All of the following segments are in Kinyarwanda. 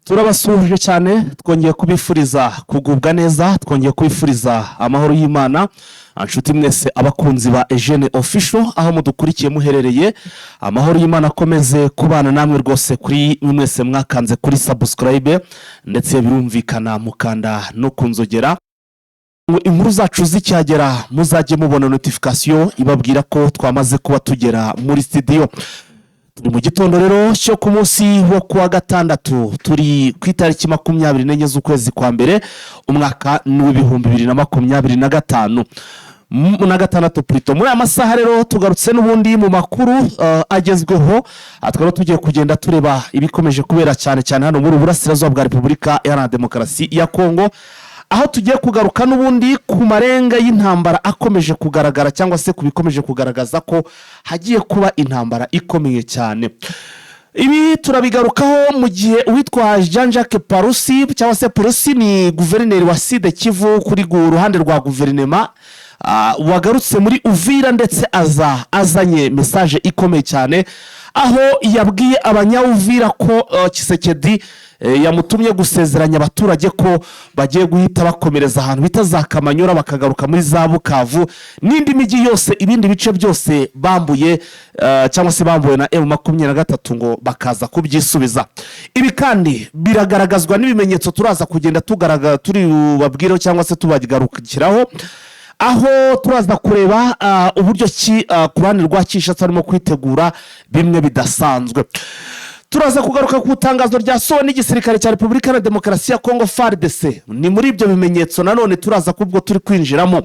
Turabasuhuje cyane, twongeye kubifuriza kugubwa neza, twongeye kubifuriza amahoro y'Imana. Nshuti mwese abakunzi ba Eugene Official, aho mudukurikiye muherereye, amahoro y'Imana akomeze kubana namwe rwose. Kuri mwese mwakanze kuri subscribe, ndetse birumvikana mukanda no ku nzogera, ngo inkuru zacu zicyagera muzajye mubona notification ibabwira ko twamaze kuba tugera muri studio. Turi mu gitondo rero cyo ku munsi wo kuwa gatandatu, turi ku itariki 24 z'ukwezi kwa mbere, umwaka ni uw'ibihumbi bibiri na makumyabiri na gatanu na gatandatu plutôt. Muri aya masaha rero tugarutse n'ubundi mu makuru agezweho. Twari tugiye kugenda tureba ibikomeje kubera cyane cyane hano muri Burasirazuba bwa Repubulika Iharanira Demokarasi ya Kongo, aho tugiye kugaruka n'ubundi ku marenga y'intambara akomeje kugaragara, cyangwa se ku bikomeje kugaragaza ko hagiye kuba intambara ikomeye cyane. Ibi turabigarukaho mu gihe uwitwa Jean Jacques Parusi, cyangwa se Purusi, ni guverineri wa Sud Kivu kuri ruhande rwa guverinema, wagarutse muri Uvira, ndetse aza azanye message ikomeye cyane, aho yabwiye abanyawuvira ko Tshisekedi yamutumye gusezeranya abaturage ko bagiye guhita bakomereza ahantu bita za Kamanyura, bakagaruka muri za Bukavu n'indi mijyi yose, ibindi bice byose bambuye cyangwa se bambuwe na M23, ngo bakaza kubyisubiza. Ibi kandi biragaragazwa n'ibimenyetso turaza kugenda tugaragara turi bubabwireho cyangwa se tubagarukiraho, aho turaza kureba uburyo ki ku ruhande rwa Kinshasa barimo kwitegura bimwe bidasanzwe. Turaza kugaruka ku itangazo ryasohowe n'igisirikare cya Repubulika ya Demokarasi ya Kongo, FARDC. Ni muri ibyo bimenyetso nanone turaza kubwo turi kwinjiramo.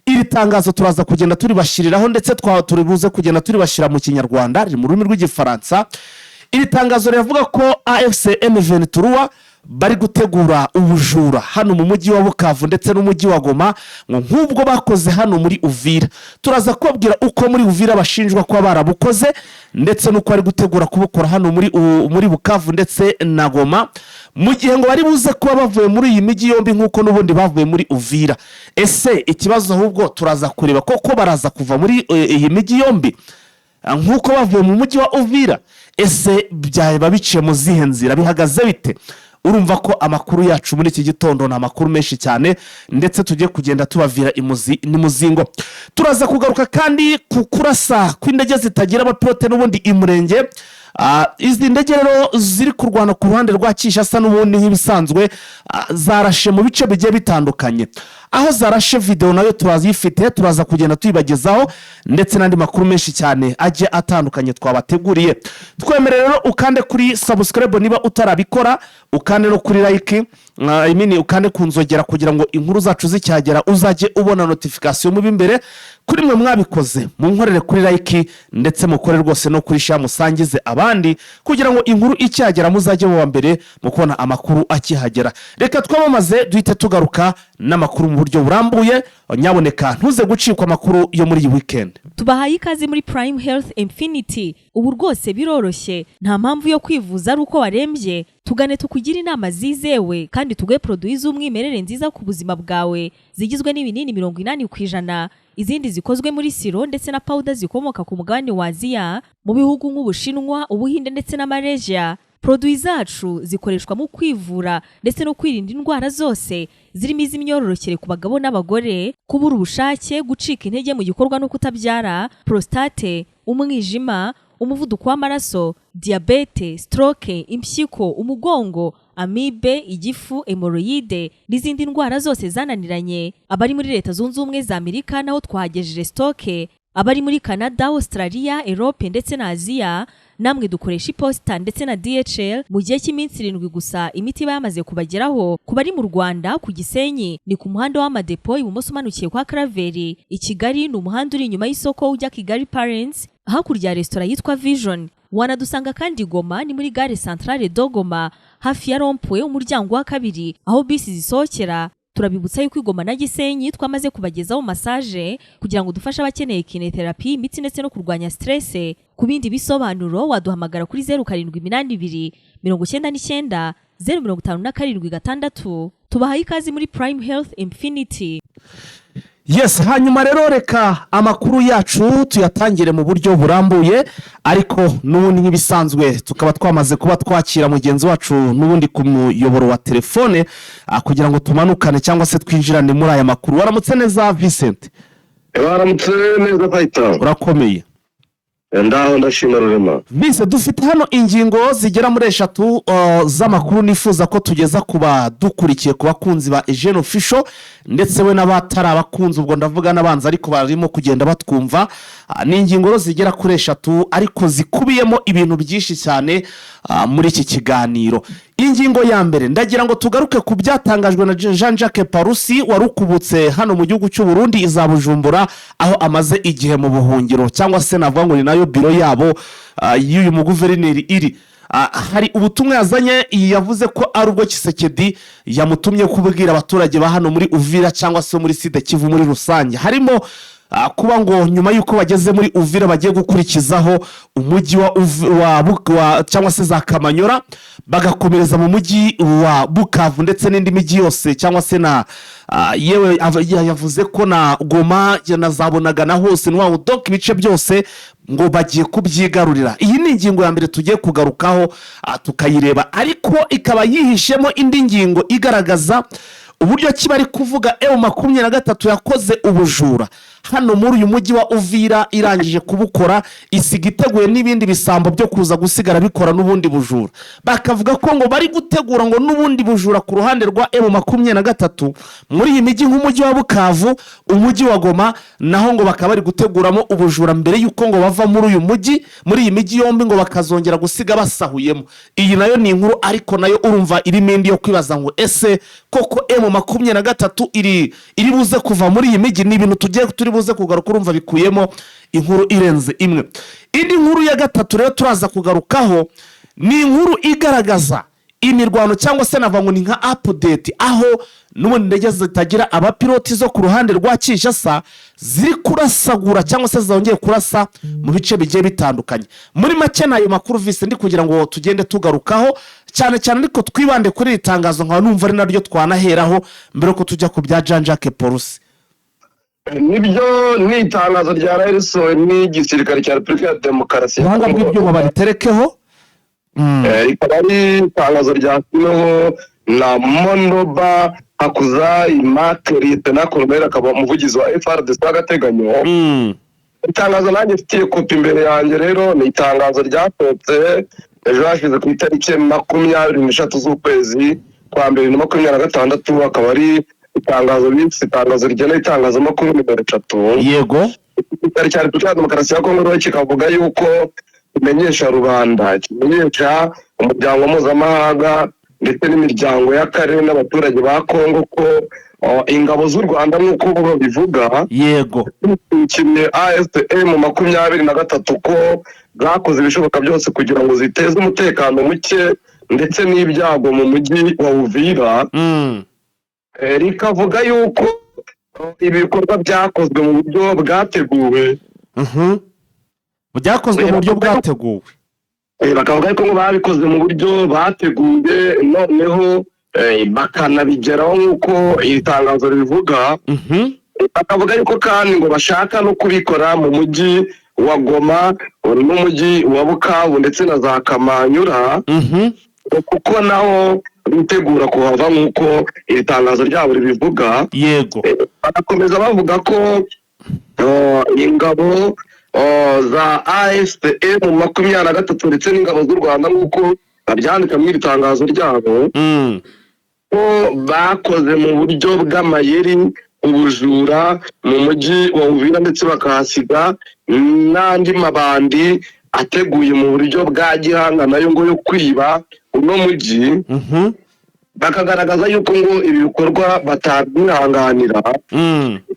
Iri tangazo turaza kugenda turibashyiriraho, ndetse turi buze kugenda turibashyira mu Kinyarwanda, riri mu rurimi rw'Igifaransa. Iri tangazo riravuga ko AFC M23 bari gutegura ubujura hano mu mujyi wa Bukavu ndetse n'umujyi wa Goma, ngo nk'ubwo bakoze hano muri Uvira. Turaza kubabwira uko muri Uvira bashinjwa kuba barabukoze, ndetse n'uko bari gutegura kubukora hano muri Bukavu ndetse na Goma, mu gihe ngo bari buze kuba bavuye muri iyi mijyi yombi nk'uko n'ubundi bavuye muri Uvira. Ese ikibazo ahubwo turaza kureba koko baraza kuva muri iyi mijyi yombi nk'uko bavuye mu mujyi wa Uvira? Ese byaba biciye mu zihe nzira? Bihagaze bite? Urumva ko amakuru yacu muri iki gitondo ni amakuru menshi cyane, ndetse tugiye kugenda tubavira imuzi n'imuzingo. Turaza kugaruka kandi ku kurasa kw'indege zitagira abapilote n'ubundi imurenge. Izi ndege rero ziri kurwana ku ruhande rwa Kinshasa n'ubundi nk'ibisanzwe, zarashe mu bice bigiye bitandukanye. Aho zarashe videwo nayo turazifite, turaza kugenda tuyibagezaho, ndetse n'andi makuru menshi cyane agiye atandukanye twabateguriye. Twemere rero ukande kuri subscribe niba utarabikora, ukande no kuri like, I mean, ukande ku nzogera kugira ngo inkuru zacu zicyagera uzajye ubona notification mubi imbere. Kuri mwe mwabikoze, munkorere kuri like, ndetse mukore rwose no kuri share, musangize abandi kugira ngo inkuru icyagera muzajye mu wa mbere mu kubona amakuru akihagera. Reka twamamaze, duhite tugaruka n'amakuru mu buryo burambuye. Nyaboneka ntuze gucikwa amakuru yo muri iyi weekend. Tubahaye ikaze muri Prime Health Infinity. Ubu rwose biroroshye, nta mpamvu yo kwivuza ari uko warembye. Tugane tukugire inama zizewe kandi tuguhe produits z'umwimerere nziza ku buzima bwawe, zigizwe n'ibinini 80%, izindi zikozwe muri sirop ndetse na powder zikomoka ku mugabane wa Aziya, mu bihugu nk'Ubushinwa, Ubuhinde ndetse na Malaysia. Produits zacu zikoreshwa mu kwivura ndetse no kwirinda indwara zose, zirimo iz'imyororokere ku bagabo n'abagore, kubura ubushake, gucika intege mu gikorwa no kutabyara, prostate, umwijima, umuvuduko w'amaraso, diyabete, stroke, impyiko, umugongo, amibe, igifu, hémorroïdes n'izindi ndwara zose zananiranye. Abari muri Leta Zunze Ubumwe za Amerika naho twahagejeje stock. Abari muri Canada, Australia, Europe ndetse na Aziya, namwe dukoresha iposita ndetse na DHL. Mu gihe cy'iminsi 7 gusa imiti iba yamaze kubageraho. Ku bari mu Rwanda, ku Gisenyi ni ku muhanda w'Amadepo, ibumoso umanukiye kwa Karaveri. I Kigali ni umuhanda uri inyuma y'isoko ujya Kigali Parents, hakurya ya resitora yitwa Vision. Wanadusanga kandi Goma, ni muri gare Centrale de Goma, hafi ya rond-point, umuryango wa kabiri aho bisi zisohokera. Turabibutsa yuko i Goma na Gisenyi twamaze kubagezaho massage kugira ngo dufashe abakeneye kinésithérapie, imitsi ndetse no kurwanya stress. Ku bindi bisobanuro waduhamagara kuri 0782 990 576. Tubahaye ikaze muri Prime Health Infinity. Yes, hanyuma rero reka amakuru yacu tuyatangire mu buryo burambuye, ariko n'ubundi nk'ibisanzwe tukaba twamaze kuba twakira mugenzi wacu n'ubundi ku muyoboro wa telefone kugira ngo tumanukane cyangwa se twinjirane muri aya makuru. Waramutse neza, Vincent? Baramutse neza, Fayita. Urakomeye? Ndaho, ndashima Rurema. Vincent, dufite hano ingingo zigera muri eshatu z'amakuru nifuza ko tugeza ku badukurikiye, ku bakunzi ba Ejene Official, ndetse we n'abatari abakunzi, ubwo ndavuga n'abanzi ariko barimo kugenda batwumva. Ni ingingo rero zigera kuri eshatu ariko zikubiyemo ibintu byinshi cyane muri iki kiganiro. Ingingo ya mbere, ndagira ngo tugaruke ku byatangajwe na Jean Jacques Parusi wari ukubutse hano mu gihugu cy'u Burundi, iza Bujumbura, aho amaze igihe mu buhungiro, cyangwa se navuga ngo ni nayo biro yabo y'uyu muguverineri iri. Hari ubutumwa yazanye, yavuze ko ari ubwo Tshisekedi yamutumye kubwira abaturage ba hano muri Uvira cyangwa se muri Sud Kivu muri rusange. Harimo kuba ngo nyuma y'uko bageze muri Uvira bagiye gukurikizaho umujyi wa, Uv- wa, Buk- wa cyangwa se za Kamanyora, bagakomereza mu mujyi wa Bukavu ndetse n'indi mijyi yose, cyangwa se na yewe yavuze ko na Goma na za Bunagana hose, ni wa donc ibice byose ngo bagiye kubyigarurira. Iyi ni ingingo ya mbere tugiye kugarukaho, tukayireba, ariko ikaba yihishemo indi ngingo igaragaza uburyo ki bari kuvuga M23 yakoze ubujura hano muri uyu mujyi wa Uvira, irangije kubukora isiga iteguye n'ibindi bisambo byo kuza gusigara bikora n'ubundi bujura. Bakavuga ko ngo bari gutegura ngo n'ubundi bujura ku ruhande rwa M23 muri iyi mijyi, nk'umujyi wa Bukavu, umujyi wa Goma, naho ngo bakaba bari guteguramo ubujura mbere y'uko ngo bava muri uyu mujyi, muri iyi mijyi yombi, ngo bakazongera gusiga basahuyemo. Iyi nayo ni inkuru, ariko nayo urumva irimo indi yo kwibaza ngo ese koko M23 iri buze kuva muri iyi mijyi? Ni ibintu tugiye turi buze kugaruka, urumva bikuyemo inkuru irenze imwe. Indi nkuru ya gatatu rero turaza kugarukaho ni inkuru igaragaza imirwano, cyangwa se navuga ngo ni nka update, aho n'ubundi indege zitagira abapiloti zo ku ruhande rwa Kinshasa ziri kurasagura cyangwa se zongeye kurasa mu bice bigiye bitandukanye. Muri make ni ayo makuru vise ndi kugira ngo tugende tugarukaho cyane cyane, ariko twibande kuri iri tangazo, nkaba numva ari naryo twanaheraho mbere yuko tujya ku bya Jean Jacques Purusi. Nibyo, ni itangazo rya risohowe n'igisirikare cya Repubulika ya Demokarasi ya Ubuhanga Kongo. bw'ibyuma bariterekeho. Rikaba ari itangazo ryasinyweho na Monoba Hakuza Imake, Lieutenant Colonel, akaba umuvugizi wa FARDC w'agateganyo. Itangazo nanjye mfitiye kopi imbere yanjye rero ni itangazo ryasohotse ejo hashize ku itariki 23 z'ukwezi kwa mbere 2026, akaba ari itangazo bise itangazo rigenewe itangazamakuru nimero 3. Igisirikare cya Repubulika ya Demokarasi ya Kongo rero kikavuga yuko kimenyesha rubanda, kimenyesha umuryango mpuzamahanga ndetse n'imiryango y'akarere n'abaturage ba Kongo ko ingabo z'u Rwanda, nk'uko bo babivuga, kimwe AFC M23, ko zakoze ibishoboka byose kugira ngo ziteze umutekano muke ndetse n'ibyago mu mujyi wa Uvira. Rikavuga yuko ibikorwa byakozwe mu buryo bwateguwe. Byakozwe mu buryo bwateguwe. Bakavuga yuko ngo babikoze mu buryo bateguye, noneho bakanabigeraho nk'uko iri tangazo ribivuga. Bakavuga yuko kandi ngo bashaka no kubikora mu mujyi wa Goma n'umujyi wa Bukavu ndetse na za Kamanyura, kuko naho bitegura kuhava nk'uko iri tangazo ryabo ribivuga. Bagakomeza bavuga ko ingabo za AFC M23 ndetse n'ingabo z'u Rwanda, nk'uko babyandika muri iri tangazo ryabo, ko bakoze mu buryo bw'amayeri ubujura mu mujyi wa Uvira, ndetse bakahasiga n'andi mabandi ateguye mu buryo bwa gihanga nayo ngo yo kwiba uno mujyi. Bakagaragaza yuko ngo ibi bikorwa batabyihanganira,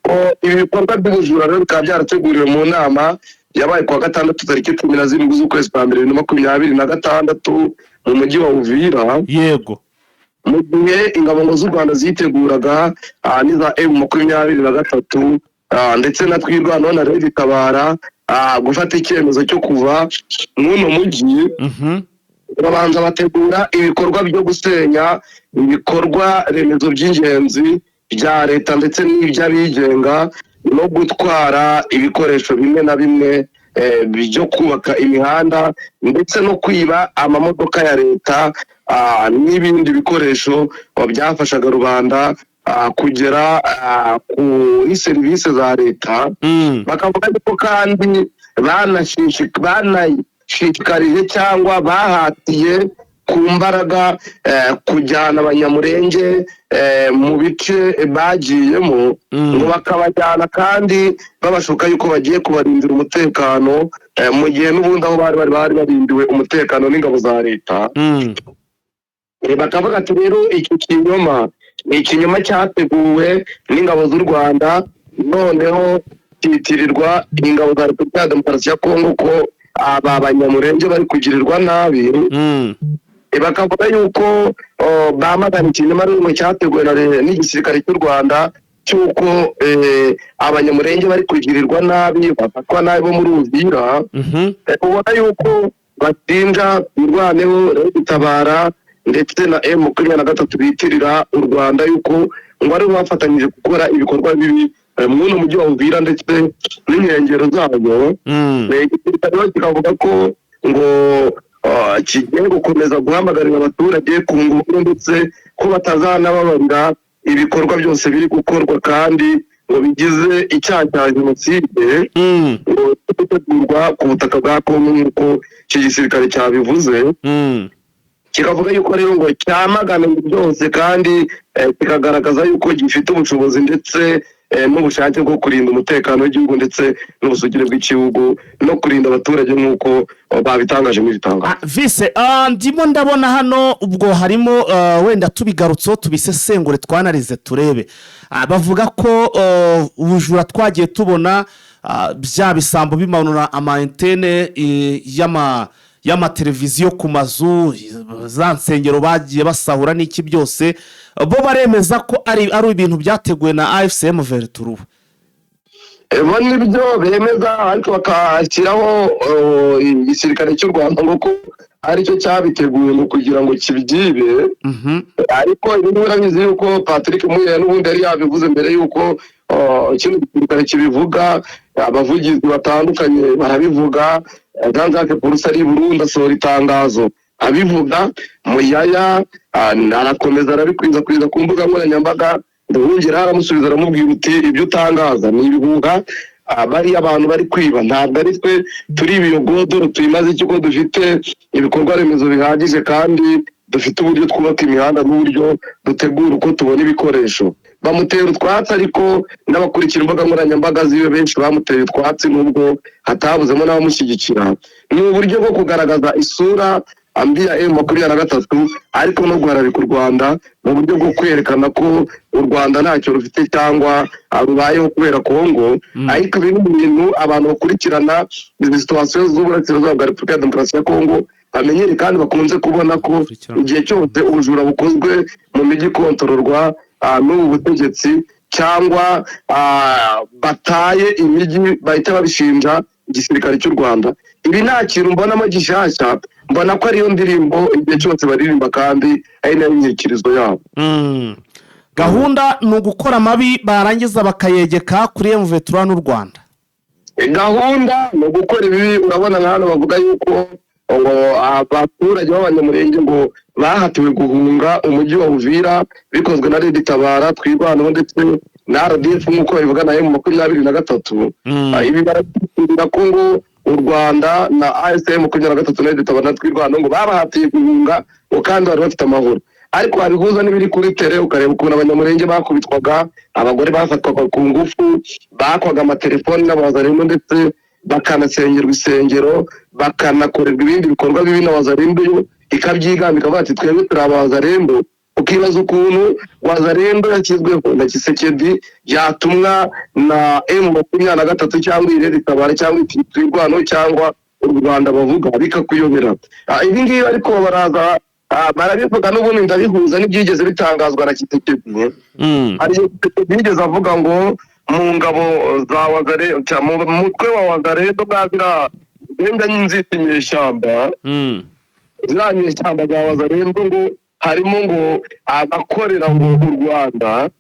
ko ibi bikorwa by'ubujura rero bikaba byarateguriwe mu nama yabaye kuwa gatandatu tariki 17 z'ukwezi kwa mbere 2026 mu mujyi wa Uvira, mu gihe ingabo ngo z'u Rwanda ziteguraga n'iza M23 ndetse na Twirwaneho na RED Tabara gufata icyemezo cyo kuva mw'uno mujyi. Babanza bategura ibikorwa byo gusenya ibikorwa remezo by'ingenzi. bya leta ndetse n'iby'abigenga, no gutwara ibikoresho bimwe na bimwe byo kubaka imihanda, ndetse no kwiba amamodoka ya leta n'ibindi bikoresho byafashaga rubanda kugera kuri serivisi za leta. Bakavuga yuko kandi banashishikarije cyangwa bahatiye ku mbaraga kujyana Abanyamurenge mu bice bagiyemo, ngo bakabajyana kandi babashuka yuko bagiye kubarindira umutekano, mu gihe n'ubundi aho bari bari bari barindiwe umutekano n'ingabo za leta. Bakavuga ati rero iki kinyoma ni ikinyoma cyateguwe n'ingabo z'u Rwanda, noneho kitirirwa ingabo za Repubulika ya Demokarasi ya Kongo ko aba Banyamurenge bari kugirirwa nabi. Bakavuga yuko bamagana ikinyoma rero cyateguwe n'igisirikare cy'u Rwanda cy'uko Abanyamurenge bari kugirirwa nabi, bafatwa nabi bo muri Uvira. Ubona yuko bashinja Twirwaneho, Tabara ndetse na M23 bitirira u Rwanda yuko ngo ari bafatanyije gukora ibikorwa bibi muri uno mujyi wa Uvira ndetse n'inkengero zayo. Igisirikare kikavuga ko ngo kigiye gukomeza guhamagarira abaturage ku ngufu, ndetse ko batazanababarira ibikorwa byose biri gukorwa kandi ngo bigize icyaha cya jenoside ngo gutegurwa ku butaka bwa Kongo, nk'uko iki gisirikare cyabivuze. Kikavuga yuko rero ngo cyamagana ibi byose kandi kikagaragaza yuko gifite ubushobozi ndetse n'ubushake bwo kurinda umutekano w'igihugu ndetse n'ubusugire bw'igihugu no kurinda abaturage, nk'uko babitangaje muri iri tangazo. Vise, ndimo ndabona hano ubwo harimo wenda tubigarutseho, tubisesengure, twanarize, turebe. Bavuga ko ubujura twagiye tubona, bya bisambo bimanura ama antennes y'amateleviziyo ku mazu, za nsengero bagiye basahura n'iki byose, bo baremeza ko ari ibintu byateguwe na AFC M vingt-trois. Bo nibyo bemeza, ariko bakashyiraho igisirikare cy'u Rwanda ngo ko aricyo cyabiteguye ngo kugira ngo kibyibe. Ariko ibi ngibi urabizi yuko Patrick Muyaya n'ubundi yari yabivuze mbere yuko kino gisirikare kibivuga. Abavugizi batandukanye barabivuga. Jean Jacques Purusi ari i Burundi asohora itangazo abivuga. Muyaya arakomeza arabikwirakwiza ku mbuga nkoranyambaga. Nduhungira aramusubiza, aramubwira uti ibyo utangaza ni ibihuha. Bariya abantu bari kwiba ntabwo ari twe, turi ibiyogodoro tuyimaze iki ko dufite ibikorwa remezo bihagije kandi dufite uburyo twubaka imihanda n'uburyo dutegura uko tubona ibikoresho. Bamutera utwatsi, ariko n'abakurikira imbuga nkoranyambaga ziwe benshi bamuteye utwatsi, nubwo hatabuzemo n'abamushyigikira. Ni uburyo bwo kugaragaza isura mbi ya M23, ariko no guharabika u Rwanda mu buryo bwo kwerekana ko u Rwanda ntacyo rufite cyangwa rubayeho kubera Kongo. Ariko ibi ni ibintu abantu bakurikirana izi situation z'uburasirazuba bwa Repubulika ya Demokarasi ya Kongo bamenyere kandi bakunze kubona ko igihe cyose ubujura bukozwe mu mijyi ikontororwa n'ubu butegetsi cyangwa bataye imijyi, bahita babishinja igisirikare cy'u Rwanda. Ibi nta kintu mbonamo gishyashya, mbona ko ariyo ndirimbo igihe cyose baririmba kandi ari nayo nyikirizo yabo. Gahunda ni ugukora amabi, barangiza bakayegeka kuri M23 n'u Rwanda. Gahunda ni ugukora ibibi. Urabona nka hano bavuga yuko ngo abaturage b'Abanyamurenge ngo bahatiwe guhunga umujyi wa Uvira bikozwe na Red Tabara, Twirwaneho ndetse na RDF, nk'uko babivuga, na M23. Ibi barabyitindira ko ngo u Rwanda na AFC M23 na Red Tabara na Twirwaneho ngo babahatiye guhunga, ngo kandi bari bafite amahoro. Ariko wabihuza n'ibiri kuri terrain, ukareba ukuntu Abanyamurenge bakubitwaga, abagore bafatwaga ku ngufu, bakwaga amatelefoni n'Abazarendo, ndetse bakanasengerwa isengero, bakanakorerwa ibindi bikorwa bibi na Wazalendo ikabyigamba ikavuga ati twebwe turi Abazarendo, ukibaza ukuntu Wazarendo yashyizweho na Tshisekedi yatumwa na M23 cyangwa i Red Tabara cyangwa Twirwaneho cyangwa u Rwanda bavuga, bikakuyobera. Ibi ngibi ariko baraza barabivuga, n'ubundi ndabihuza n'ibyigeze bitangazwa na Tshisekedi. Hari igihe Tshisekedi yigeze avuga ngo mu ngabo za Wazare, mu mutwe wa Wazarendo bwa ziriya genda nzita inyeshyamba, ziriya nyeshyamba za Wazarendo ngo Harimo ngo abakorera ngo u Rwanda.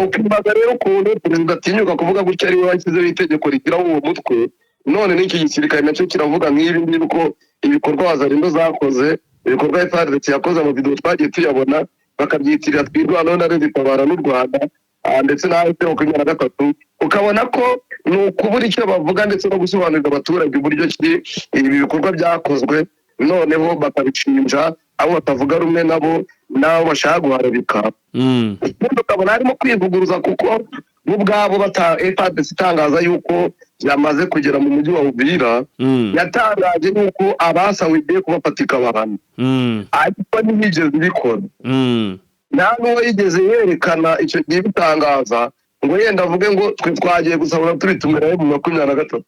Ukibaza rero ukuntu perezida atinyuka kuvuga gutya, ariwe washyizeho itegeko rigiraho uwo mutwe. None n'iki gisirikare nacyo kiravuga nk'ibi ngibi, ko ibikorwa Wazalendo zakoze, ibikorwa FARDC yakoze, amavidewo twagiye tuyabona, bakabyitirira Twirwaneho na RED Tabara n'u Rwanda, ndetse na AFC 23. Ukabona ko ni ukubura icyo bavuga ndetse no gusobanurira abaturage uburyo ki ibi bikorwa byakozwe, noneho bakabishinja abo batavuga rumwe nabo n'abo bashaka guharabika. Ubundi ukabona harimo kwivuguruza, kuko bo ubwabo bata FARDC itangaza yuko yamaze kugera mu mujyi wa Uvira, yatangaje yuko abasawe igiye kubafatika abantu, ariko ntiyigeze ibikora. Nta n'uwo yigeze yerekana icyo gihe bitangaza ngo yenda avuge ngo twe twagiye gusahura turi na M23,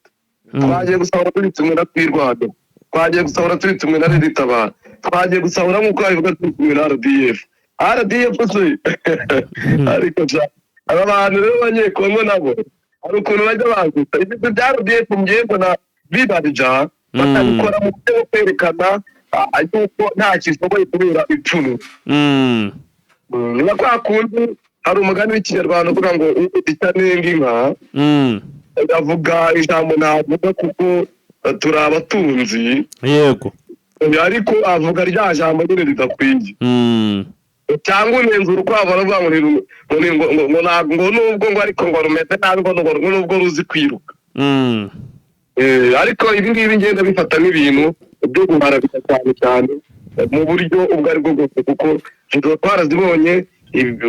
twagiye gusahura turi na Twirwaneho, twagiye gusahura turi na RED Tabara, twagiye gusahura nk'uko babivuga turi na RDF. RDF se? Ariko sha, aba bantu rero b'Abanyekongo nabo hari ukuntu bajya baguta ibintu bya RDF. Ngiye mbona bibarija bakabikora mu buryo bwo kwerekana yuko nta kishoboye kubera ipfunwe. Ni nka kwa kundi hari umugani w'Ikinyarwanda uvuga ngo icyo anenga inka, avuga ijambo navuga kuko turi abatunzi. Ariko avuga rya jambo nyine ridakwiye. Cyangwa unenze urukwavu aravuga ngo ngo ni- ngo ngo ngo ntabwo ngo nubwo ngo ariko ngo rumeze nabi, ngo nubwo ruzi kwiruka. Ariko ibi ngibi ngenda bifata nk'ibintu byo guharabika cyane cyane mu buryo ubwo ari bwo bwose, kuko video twarazibonye,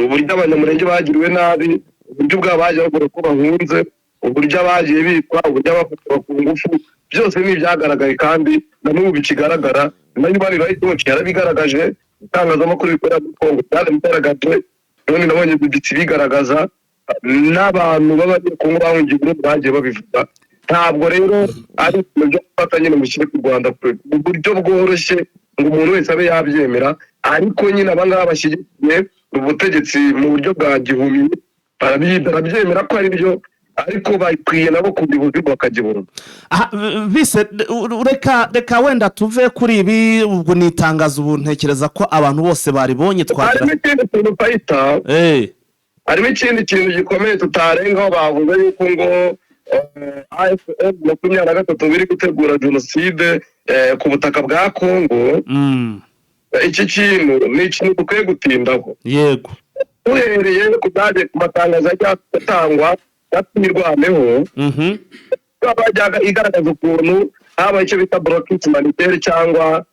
uburyo Abanyamurenge bagiriwe nabi, uburyo ubwabo bagiye bavuga ko bahunze, uburyo abagiye bitwa, uburyo abafatwa ku ngufu, byose ni ibyagaragaye kandi na n'ubu bikigaragara. Na Human Rights Watch yarabigaragaje, itangazamakuru rikorera muri Congo byarabigaragaje, none nabonye BBC bigaragaza, n'abantu b'Abanyekongo bahungiye Burundi bagiye babivuga. Ntabwo rero ari ibintu byo gufata nyine ngo ushyire ku Rwanda mu buryo bworoshye ngo umuntu wese abe yabyemera. Ariko nyine abangaba bashyigikiye ubutegetsi mu buryo bwa gihumyi barabyemera ko ari byo, ariko bakwiye nabo kubibuza bakagihunga. Aha, bise reka wenda tuve kuri ibi. Ubwo ni itangazo, ubu ntekereza ko abantu bose baribonye, twagira Harimo ikindi kintu fayita. Harimo ikindi kintu gikomeye tutarengaho. Bavuze yuko ngo AFC 23 biri gutegura jenoside ku butaka bwa Kongo. Iki kintu ni ikintu dukwiye gutindaho. Duhereye ku byagiye ku matangazo yagiye atangwa ya Twirwaneho, bajyaga igaragaza ukuntu habaye icyo bita blocus humanitaire cyangwa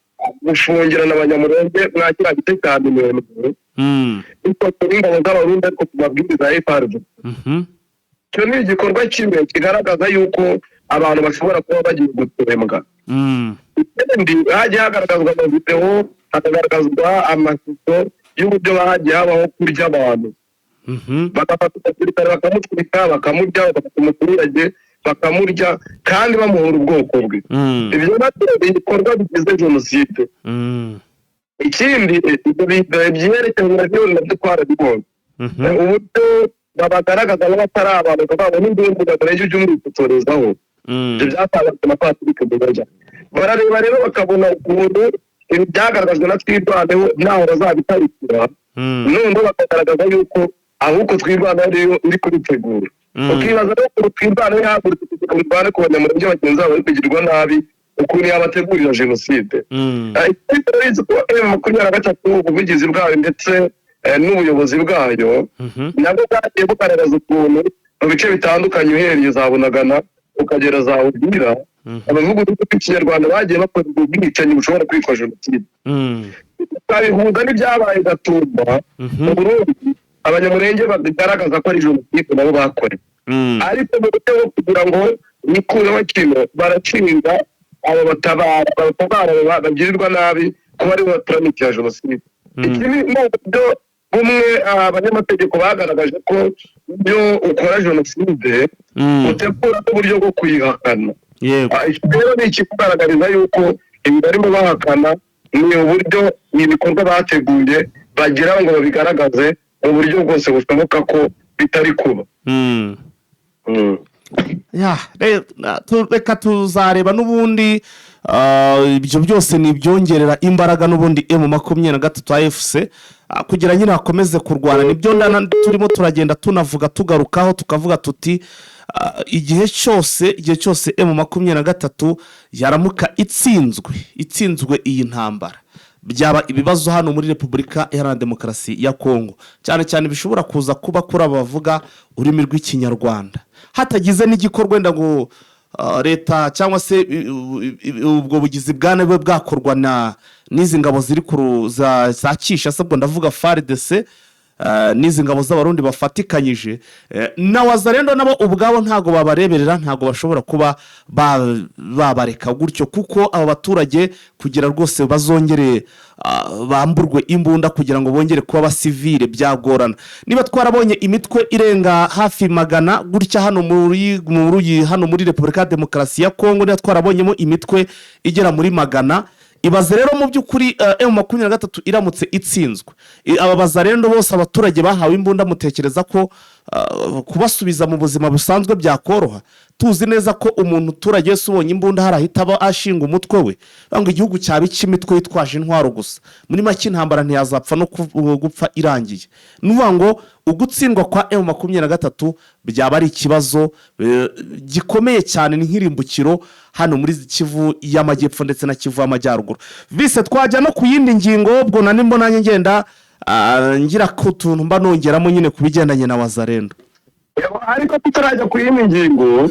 gufungirana Abanyamurenge mwa kiriya gice cya Minembwe, ifoto n'ingabo z'Abarundi, ariko ku mabwiriza ya FARDC. Icyo ni igikorwa kimwe kigaragaza yuko abantu bashobora kuba bagiye gutsembwa. Ikindi, hagiye hagaragazwa amavidewo, hakagaragazwa amashusho y'uburyo hagiye habaho kurya abantu, bagafata umusirikare bakamutwika bakamurya, bagafata umuturage bakamurya kandi bamuhora ubwoko bwe. Ibyo nabyo ni ibikorwa bigize jenoside. Ikindi, ibyo byerekeranye nabyo nabyo twarabibonye, uburyo babagaragaza nk'abatari abantu, bakavuga ngo n'indembe ugakoresha ujye umwifotorezaho. Ibyo byatangajwe na Patrick Muyaya. Barareba rero bakabona ukuntu ibi byagaragajwe na Twirwaneho ntaho bazabitarikira, noneho bakagaragaza yuko ahubwo Twirwaneho ariyo iri kubitegura. Ukibaza rero ukuntu Twirwaneho yahagurutse kugira ngo irwane ku Banyamurenge bagenzi babo bari kugirirwa nabi, ukuntu yabategurira jenoside. Ikindi turabizi ko M23, ubuvugizi bwayo ndetse n'ubuyobozi bwayo, nabwo bwagiye bugaragaza ukuntu mu bice bitandukanye, uhereye za Bunagana ukagera za Uvira, abavuga ururimi rw'Ikinyarwanda bagiye bakora ubwo bwicanyi bushobora kwitwa jenoside. Twabihuza n'ibyabaye Gatumba mu Burundi, Abanyamurenge bagaragaza ko ari jenoside nabo bakorewe, ariko mu buryo bwo kugira ngo bikureho kino, barashinja abo batabara bagirirwa nabi kuba aribo baturamikira jenoside. Iki ni uburyo bumwe abanyamategeko bagaragaje ko iyo ukora jenoside utegura n'uburyo bwo kuyihakana. Iki rero ni ikikugaragariza yuko ibi barimo bahakana ni uburyo ibikorwa bateguye bagira ngo babigaragaze mu buryo bwose bushoboka ko bitari kuba. Ya, reka tuzareba n'ubundi. Ibyo byose ni ibyongerera imbaraga n'ubundi M23 AFC kugira nyine hakomeze kurwana. Nibyo turimo turagenda tunavuga, tugarukaho, tukavuga tuti igihe cyose M23 yaramuka itsinzwe iyi ntambara, byaba ibibazo hano muri Repubulika Iharanira Demokarasi ya Kongo, cyane cyane bishobora kuza kuba kuri aba bavuga ururimi rw'Ikinyarwanda, hatagize n'igikorwa wenda ngo leta cyangwa se ubwo bugizi bwa nabi bwakorwa na n'izi ngabo ziri ku za Kinshasa, ubwo ndavuga FARDC n'izi ngabo z'Abarundi bafatikanyije na Wazalendo. Nabo ubwabo ntabwo babareberera, ntabwo bashobora kuba babareka gutyo, kuko aba baturage kugira rwose bazongere bamburwe imbunda kugira ngo bongere kuba abasivile byagorana. Niba twarabonye imitwe irenga hafi 100 gutya hano muri Repubulika ya Demokarasi ya Kongo, niba twarabonyemo imitwe igera muri 100, ibaze rero mu by'ukuri M23 iramutse itsinzwe, aba Bazalendo bose, abaturage bahawe imbunda, mutekereza ko kubasubiza mu buzima busanzwe byakoroha, tuzi neza ko umuntu uturage wese ubonye imbunda hari ahita aba ashinga umutwe we, ngo igihugu cyaba icy'imitwe yitwaje intwaro gusa? Muri make intambara ntiyazapfa no gupfa irangiye. Ni ukuvuga ngo ugutsindwa kwa M23 byaba ari ikibazo gikomeye cyane, ni nk'irimbukiro hano muri Kivu y'Amajyepfo ndetse na Kivu y'Amajyaruguru. Bise twajya no ku yindi ngingo, ubwo na nimba nanjye ngenda ngira ku tuntu mba nongeramo nyine ku bigendanye na Wazalendo. Ariko tutarajya ku yindi ngingo,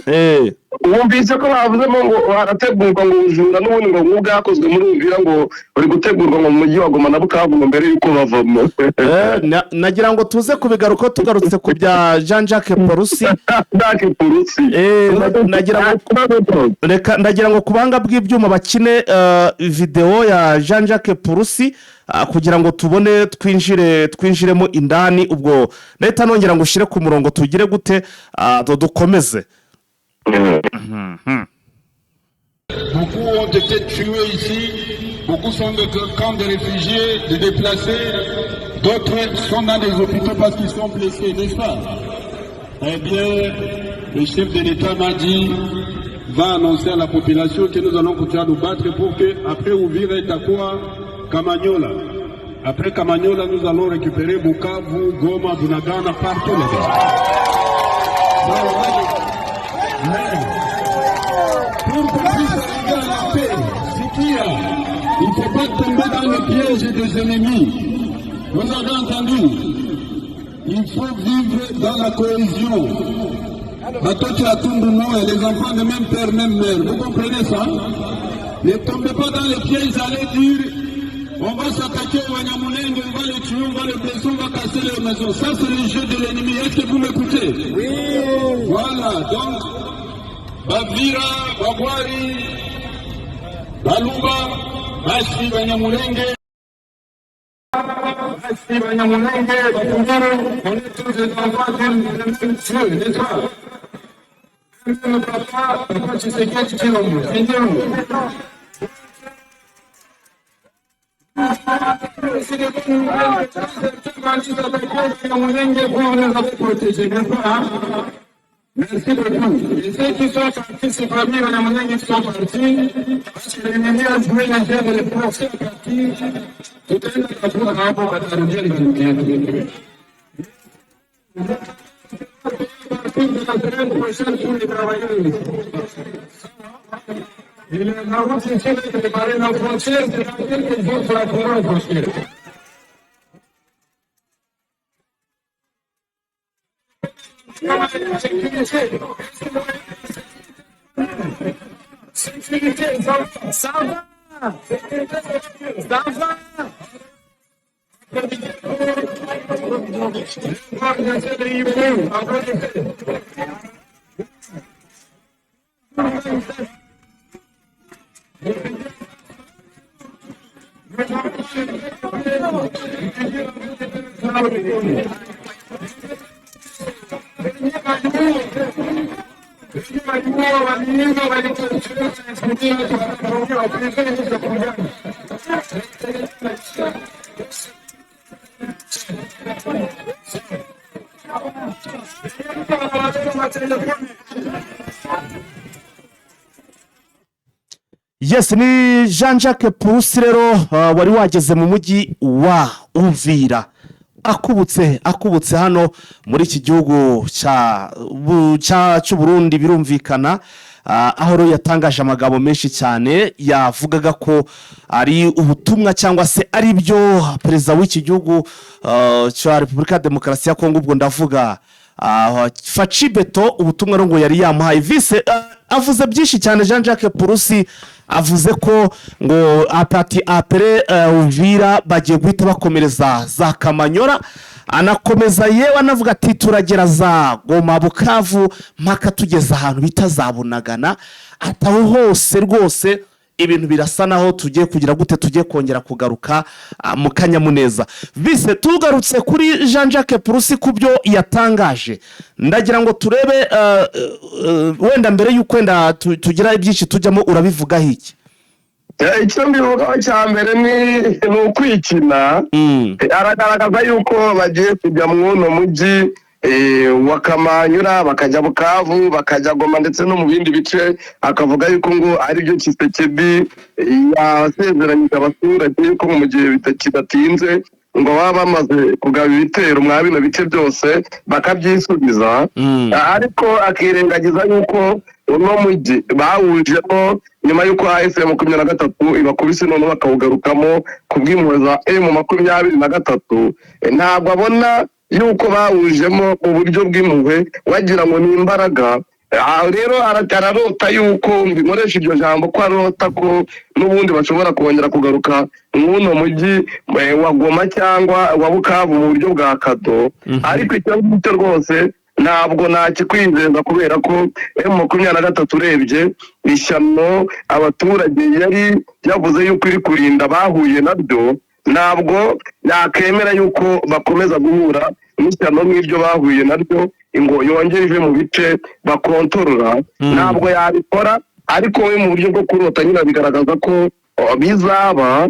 wumvise ko bavuzemo ngo harategurwa ngo ubujura n'ubundi ngo nk'ubwakozwe muri Uvira ngo buri gutegurwa ngo mu mujyi wa Goma na Bukavu ngo mbere y'uko bavamo. Nagira ngo tuze kubigaruka tugarutse ku bya Jean Jacques Purusi. Jacques Purusi. Nagira ngo reka, ndagira ngo ku buhanga bw'ibyuma bakine videwo ya Jean Jacques Purusi kugira ngo tubone twinjiremo indani. Ubwo leta nongera ngo ushyire ku murongo, tugire gute, dukomeze. Beaucoup ont été tués ici, beaucoup sont des camps de réfugiés, des déplacés, d'autres sont dans des hôpitaux parce qu'ils sont blessés, n'est-ce pas? Eh bien, le chef de l'État m'a dit, va annoncer à la population que nous allons continuer à nous battre pour que, après Uvira itakuwa Kamanyola. Après Kamanyola, nous allons récupérer Bukavu, Goma, Bunagana, partout là-bas. Mais, pour qu'on puisse arriver à la paix, Sikia, il ne faut pas tomber dans le piège des ennemis. Vous avez entendu? Il faut vivre dans la cohésion. Batoto ya tumbu moya, les enfants de même père, même mère. Vous comprenez ça? Ne tombez pas dans les pièges, allez dire on va s'attaquer aux Banyamulenge, on va les tuer, on va les blesser, on va casser les maisons. Ça, c'est le jeu de l'ennemi. Est-ce que vous m'écoutez? Oui. Voilà, donc, Bavira, Bagwari, Baluba, Bashi, Banyamulenge, Bashi, Banyamulenge, Bafumbiro, on est tous des enfants d'un même Dieu, n'est-ce pas? Même papa, papa Tshisekedi Tshilombo, c'est Dieu. C'est des bonnes nouvelles. Vous nous avez protégés, n'est-ce pas? Merci beaucoup. Et ceux qui sont partis, ces familles Banyamulenge qui sont partis, parce que l'ennemi a joué la guerre de les forcer à partir, tutaenda kutafuta hapo watarudia ni de la semaine prochaine pour les travailleurs. Et la route ici va préparer la frontière, c'est dans quelques jours sur la frontière. Sécurité, ça va, ça va, ça va. Yes, ni Jean Jacques Purusi rero, wari wageze mu mujyi wa Uvira, akubutse hano muri iki gihugu cy'Uburundi. Birumvikana, aho rero yatangaje amagambo menshi cyane, yavugaga ko ari ubutumwa cyangwa se ari byo perezida w'iki gihugu cya Repubulika ya Demokarasi ya Kongo, ubwo ndavuga Fatshi Béton, ubutumwa rero ngo yari yamuhaye. Vise avuze byinshi cyane. Jean Jacques Purusi avuze ko ngo apati après Uvira bagiye guhita bakomereza za Kamanyora, anakomeza yewe anavuga ati turagera za Goma, Bukavu, mpaka tugeze ahantu bita za Bunagana, ataho hose rwose ibintu birasa naho tugiye kugira gute, tugiye kongera kugaruka mu kanyamuneza. Bise tugarutse kuri Jean Jacques Purusi, ku byo yatangaje, ndagira ngo turebe wenda mbere y'uko wenda tugira ibyinshi tujyamo, urabivugaho iki? Icyo mbivugaho cya mbere ni ukwikina. Aragaragaza yuko bagiye kujya mu uno mujyi wa Kamanyura, bakajya Bukavu, bakajya Goma, ndetse no mu bindi bice, akavuga yuko ngo aribyo Tshisekedi yasezeranyije abaturage, yuko mu gihe kidatinze ngo baba bamaze kugaba ibitero mwa bino bice byose bakabyisubiza. Ariko akirengagiza yuko uno mujyi bawujemo nyuma y'uko AFC 23 ibakubise, none bakawugarukamo ku bw'impuhwe za M23. Ntabwo abona yuko bawujemo mu buryo bw'impuhwe, wagira ngo ni imbaraga. Aha rero ararota yuko, mbikoresha iryo jambo, ko arota ko n'ubundi bashobora kongera kugaruka mw'uno mujyi wa Goma cyangwa wa Bukavu mu buryo bwa cadeau. Ariko icyo ngicyo rwose ntabwo nakikwizeza, kubera ko M23 urebye ishyano abaturage yari yavuze yuko iri kurinda bahuye nabyo, ntabwo yakemera yuko bakomeza guhura n'ishyano nk'iryo bahuye naryo ngo yongere ive mu bice bakontorora. Ntabwo yabikora. Ariko we mu buryo bwo kurota nyine bigaragaza ko bizaba.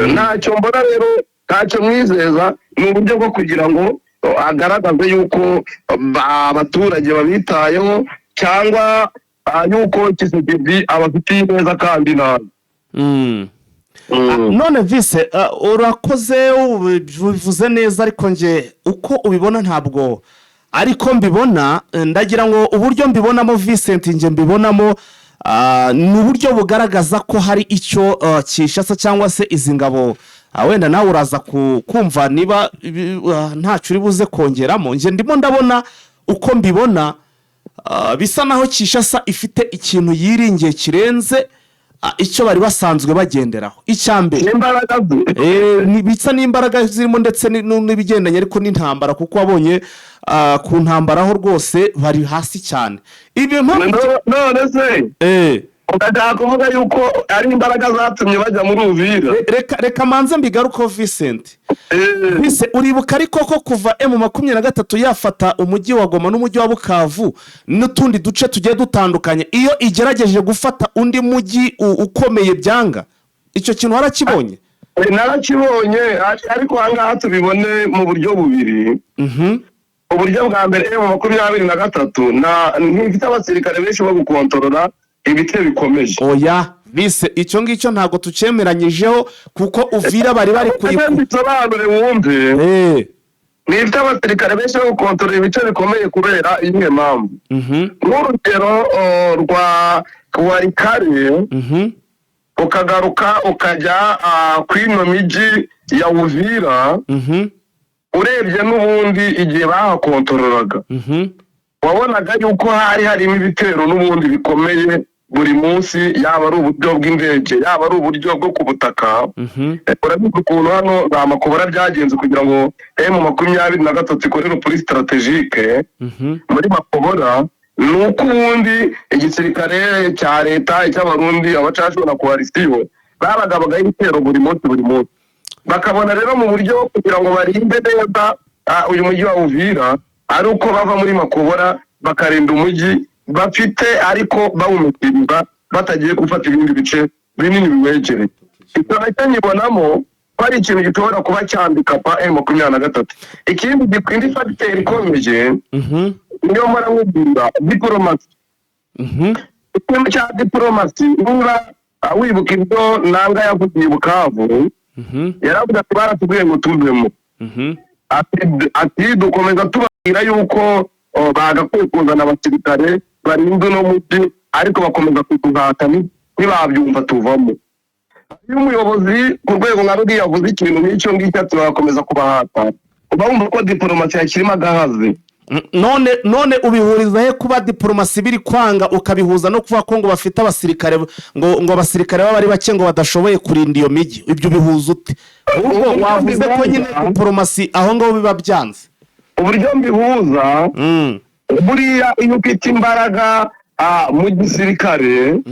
Ntacyo mbona rero, ntacyo mwizeza. Ni uburyo bwo kugira ngo agaragaze yuko abaturage babitayeho, cyangwa yuko Tshisekedi abafitiye neza kandi nabi. None vise, urakoze, ubivuze neza, ariko nge uko ubibona ntabwo ariko mbibona. Ndagira ngo uburyo mbibonamo, Vincent, nge mbibonamo ni uburyo bugaragaza ko hari icyo Kinshasa cyangwa se izi ngabo, wenda nawe uraza kumva niba ntacyo uri buze kongeramo. Nge ndimo ndabona, uko mbibona, bisa naho Kinshasa ifite ikintu yiringiye kirenze icyo bari basanzwe bagenderaho. Icya mbere n'imbaraga ze. Bisa n'imbaraga zirimo, ndetse n'ibigendanye ariko n'intambara, kuko wabonye ku ntambara ho rwose bari hasi cyane. Ibi mpamvu None se ugashaka kuvuga yuko ari imbaraga zatumye bajya muri Uvira? Reka manze mbigarukeho, Vincent. Bise uribuka ariko ko kuva M23 yafata umujyi wa Goma n'umujyi wa Bukavu n'utundi duce tugiye dutandukanye, iyo igerageje gufata undi mujyi ukomeye byanga. Icyo kintu warakibonye? Narakibonye, ariko ahangaha tubibone mu buryo bubiri. Uburyo bwa mbere, M23 ntifite abasirikare benshi bo gukontorora ibice bikomeye. Oya bise, icyo ngicyo ntabwo tucyemeranyijeho, kuko Uvira bari Reka mbisobanure wumve. Ntifite abasirikare benshi bo gukontorora ibice bikomeye kubera imwe mpamvu. Nk'urugero rwa Walikale, ukagaruka ukajya ku ino mijyi ya Uvira, urebye n'ubundi igihe bahakontororaga, wabonaga yuko hari harimo ibitero n'ubundi bikomeye buri munsi, yaba ari uburyo bw'indege, yaba ari uburyo bwo ku butaka. Urabizi ukuntu hano za Makobora byagenze kugira ngo M23 ikorere repli stratégique muri Makobora, ni uko ubundi igisirikare cya leta, icy'Abarundi, abacacu na coalition babagabagaho ibitero buri munsi buri munsi. Bakabona rero mu buryo kugira ngo barinde neza uyu mujyi wa Uvira ari uko bava muri Makobora bakarinda umujyi bafite, ariko bawumikiriza batagiye gufata ibindi bice binini biwegereye. Icyo nacyo nyibonamo ko ari ikintu gishobora kuba cyandika pa M23. Ikindi, indi facteur ikomeye, niyo mpora nkubwira diplomatie. Ikintu cya diplomatie, niba Wibuka ibyo Nanga yavugiye i Bukavu, yaravuze ati: "Baratubwiye ngo tuvemo." Ati: "Dukomeza tubabwira yuko bagakwiye kuzana abasirikare barinze uno mujyi, ariko bakomeza kuduhata, ntibabyumva, tuvamo." Iyo umuyobozi ku rwego nka ruriya avuze ikintu nk'icyo ngicyo, ati bagakomeza kubahata, uba wumva ko diporomasi yakirimo agahazi. None ubihuriza he kuba diporomasi biri kwanga, ukabihuza no kuvuga ko ngo bafite abasirikare, ngo abasirikare baba ari bake, ngo badashoboye kurinda iyo mijyi? Ibyo ubihuza ute? Ahubwo Uburyo wavuze ko nyine mbihuza- diporomasi aho ngaho biba byanze. Uburyo mbihuza, buriya iyo ufite imbaraga mu gisirikare,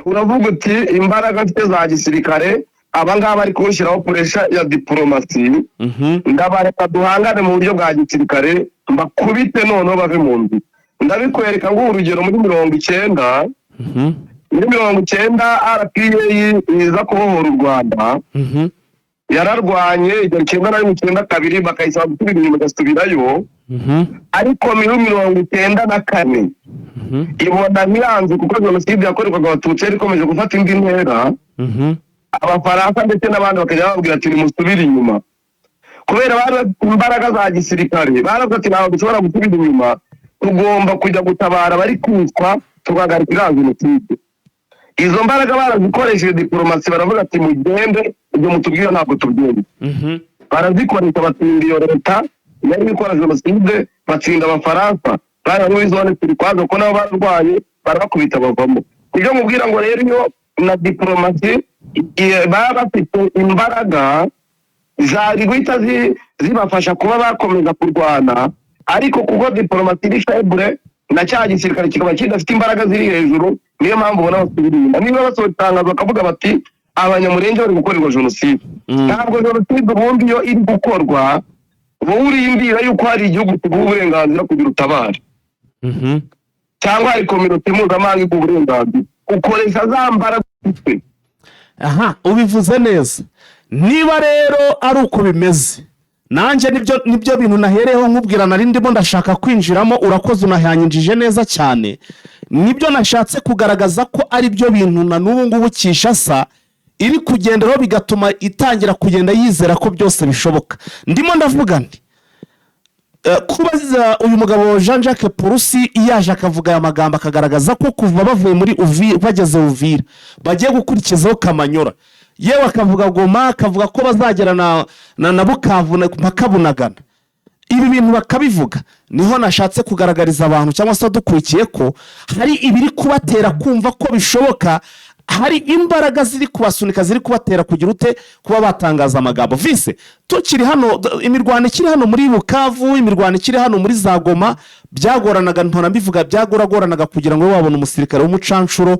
uravuga uti: "Imbaraga mfite za gisirikare, aba ngaba bari kunshyiraho pressure ya diporomasi, ndabareka duhangane mu buryo bwa gisirikare, mbakubite noneho bave mu nzu." Ndabikwereka ngo urugero, muri 90, muri 90 RPA iza kubohora u Rwanda, yararwanye igera 91, 92, bakayisaba gusubira inyuma, igasubirayo. Ariko muri 94 ibona ntiranze, kuko jenoside yakorerwaga Abatutsi yari ikomeje gufata indi ntera. Abafaransa ndetse n'abandi bakajya bababwira ati: "Nimusubire inyuma." Kubera bari bafite imbaraga za gisirikare, baravuga ati: "Ntabwo dushobora gusubira inyuma, tugomba kujya gutabara abari kwicwa, tugahagarika iriya jenoside." Izo mbaraga barazikoresheje. Diporomasi baravuga ati: "Mugende, ibyo mutubwira ntabwo tubyumva." Barazikoresha, batsinda iyo leta yari ikora jenoside, batsinda Abafaransa bari muri zone turquoise, kuko nabo bararwaye, barabakubita bavamo. Ibyo mubwira ngo rero, iyo na diporomasi, igihe baba bafite imbaraga zari guhita zibafasha kuba bakomeza kurwana, ariko kuko diporomasi iri faible na cya gisirikare kikaba kidafite imbaraga ziri hejuru, niyo mpamvu ubona basubira inyuma. Niba basohora itangazo bakavuga bati: "Abanyamurenge bari gukorerwa jenoside," ntabwo jenoside ubundi iyo iri gukorwa wowe urindira yuko hari igihugu kiguha uburenganzira kugira utabare, cyangwa hari communauté mpuzamahanga iguha uburenganzira. Ukoresha za mbaraga ufite. Aha ubivuze neza. Niba rero ari uko bimeze, nanjye nibyo bintu nahereyeho nkubwira, nari ndimo ndashaka kwinjiramo. Urakoze, unahanyinjije neza cyane. Nibyo nashatse kugaragaza ko ari byo bintu na n'ubu ngubu Kinshasa iri kugenderaho, bigatuma itangira kugenda yizera ko byose bishoboka. Ndimo ndavuga nti kuba uyu mugabo Jean Jacques Purusi yaje akavuga aya magambo, akagaragaza ko kuva bavuye muri Uvira bageze Uvira bagiye gukurikizaho Kamanyora, yewe akavuga Goma, akavuga ko bazagera na Bukavu mpaka Bunagana, ibi bintu bakabivuga, niho nashatse kugaragariza abantu cyangwa se dukurikiye ko hari ibiri kubatera kumva ko bishoboka, hari imbaraga ziri kubasunika, ziri kubatera kugira ute, kuba batangaza amagambo. Vise tukiri hano, imirwano ikiri hano muri Bukavu, imirwano ikiri hano muri za Goma, byagoranaga, mpora mbivuga, byagoranaga kugira ngo ube wabona umusirikare w'umucanshuro,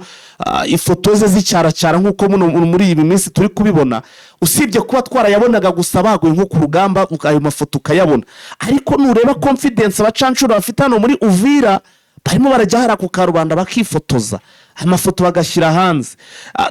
ifoto ze z'icyaracyara nk'uko muno muri iyi minsi turi kubibona. Usibye kuba twarayabonaga gusa baguye nko ku rugamba, ayo mafoto ukayabona, ariko nureba confidence abacanshuro bafite hano muri Uvira, barimo barajya hariya ku karubanda bakifotoza, amafoto bagashyira hanze.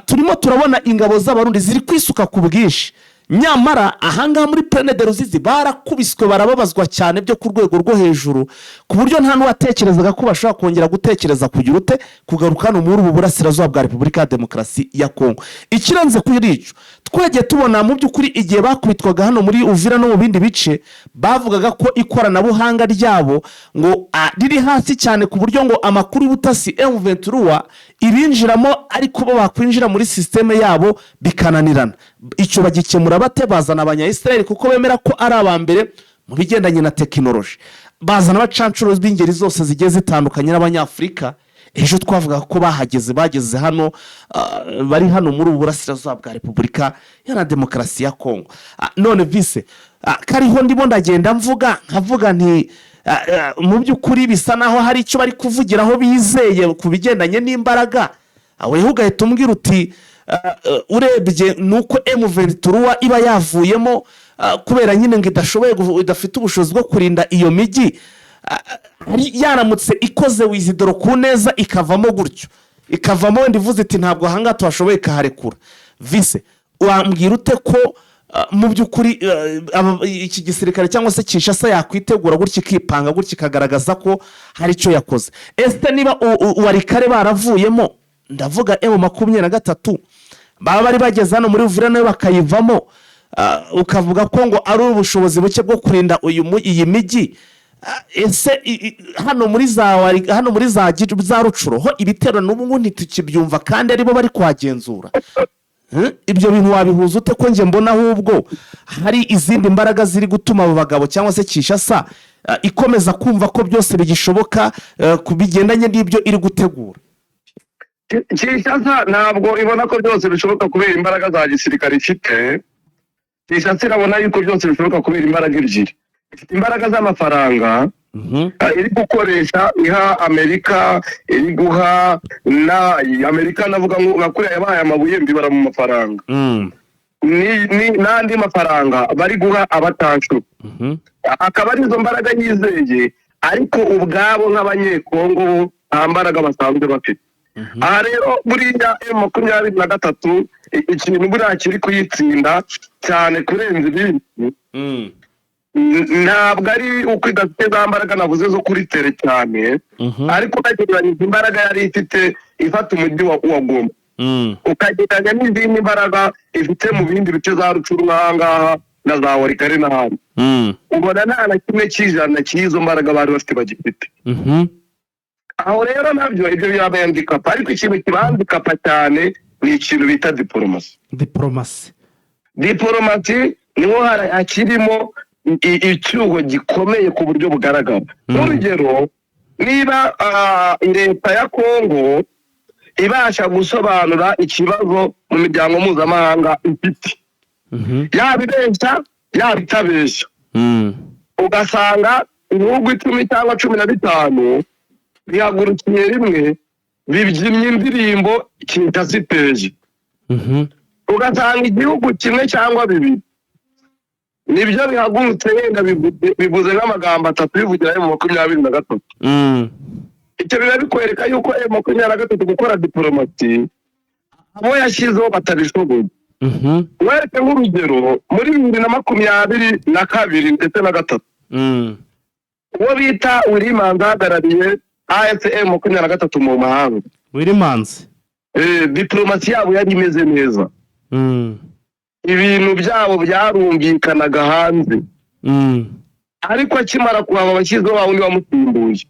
Turimo turabona ingabo z'Abarundi ziri kwisuka ku bwinshi, nyamara ahangaha muri Plaine de Ruzizi barakubiswe, barababazwa cyane byo ku rwego rwo hejuru, ku buryo nta n'uwatekerezaga ko bashobora kongera gutekereza kugira ute, kugaruka hano muri ubu burasirazuba bwa Repubulika ya Demokarasi ya Kongo. Ikirenze kuri icyo, twagiye tubona mu by'ukuri igihe bakubitwaga hano muri Uvira no mu bindi bice, bavugaga ko ikoranabuhanga ryabo ngo riri hasi cyane, ku buryo ngo amakuru y'ubutasi M23 ibinjiramo, ariko bo bakwinjira muri système yabo bikananirana. Icyo bagikemura bate? Bazana Abanyayisirayeli, kuko bemera ko ari aba mbere mu bigendanye na tekinoloji. Bazana abacanshuro b'ingeri zose zigiye zitandukanye n'Abanyafurika. Ejo twavuga ko bahageze, bageze hano, bari hano muri ubu burasirazuba bwa Repubulika Iharanira Demokarasi ya Kongo. None vise kariho ndimo ndagenda mvuga, nkavuga nti mu by'ukuri bisa naho hari icyo bari kuvugiraho bizeye ku bigendanye n'imbaraga. Weho ugahita umbwira uti urebye ni uko M23 iba yavuyemo, kubera nyine ngo idashoboye idafite ubushobozi bwo kurinda iyo mijyi. Yaramutse ikoze withdraw ku neza, ikavamo gutyo, ikavamo wenda ivuze iti: "Ntabwo ahangaha tuhashoboye," ikaharekura. Vise wambwira ute ko mu by'ukuri iki gisirikare cyangwa se Kinshasa yakwitegura gutya, ikipanga gutya, ikagaragaza ko hari icyo yakoze? Ese niba Walikale baravuyemo Ndavuga M23, baba bari bageze hano muri Uvira nayo bakayivamo, ukavuga ko ngo ari ubushobozi buke bwo kurinda iyi mijyi. Ese hano muri za hano muri za Rutshuru ho ibitero n'ubu ngubu ntitukibyumva kandi aribo bari kuhagenzura? Ibyo bintu wabihuza ute, ko njye mbona ahubwo hari izindi mbaraga ziri gutuma abo bagabo cyangwa se Kinshasa ikomeza kumva ko byose bigishoboka ku bigendanye n'ibyo iri gutegura? Kinshasa ntabwo ibona ko byose bishoboka kubera imbaraga za gisirikare ifite. Kinshasa irabona yuko byose bishoboka kubera imbaraga ebyiri. Ifite imbaraga z'amafaranga iri gukoresha iha Amerika, iri guha na Amerika. Navuga ngo nka kuriya yabahaye amabuye, mbibara mu mafaranga n'andi mafaranga bari guha abatanshuro, akaba ari izo mbaraga yizeye. Ariko ubwabo nk'Abanyekongo bo nta mbaraga basanzwe bafite. Aha rero buriya M23, ikintu buriya kiri kuyitsinda cyane kurenza ibindi ntabwo ari uko idafite za mbaraga navuze zo kuri terrain cyane, ariko unagereranyije imbaraga yari ifite ifata umujyi wa Goma, ukagereranya n'izindi mbaraga ifite mu bindi bice za Rutshuru nk'aha ngaha na za Walikale n'ahandi, ubona nta na kimwe cy'ijana cy'izo mbaraga bari bafite bagifite. Aho rero nabyo ibyo birabahandicapa, ariko ikintu kibahandicapa cyane ni ikintu bita diporomasi. Diporomasi. Diporomasi niho hakirimo icyuho gikomeye ku buryo bugaragara. Nk'urugero, niba leta ya Kongo ibasha gusobanura ikibazo mu miryango mpuzamahanga ifite, yaba ibeshya yaba itabeshya, ugasanga ibihugu 10 cyangwa 15 bihagurukiye rimwe bibyinnye indirimbo Kinshasa iteye, ugasanga igihugu kimwe cyangwa bibiri nibyo bihagurutse wenda bivuze nk'amagambo atatu bivugira M23, icyo biba bikwereka yuko M23 gukora diporomasi abo yashyizeho batabishoboye. Wereke nk'urugero, muri 2022 ndetse na gatatu, uwo bita Willy Manzi ahagarariye AFC M23 mu mahanga, Willy Manzi. Diporomasi yabo yari imeze neza, ibintu byabo byarumvikanaga hanze. Ariko akimara kuhava, abashyizeho wa wundi wamusimbuye,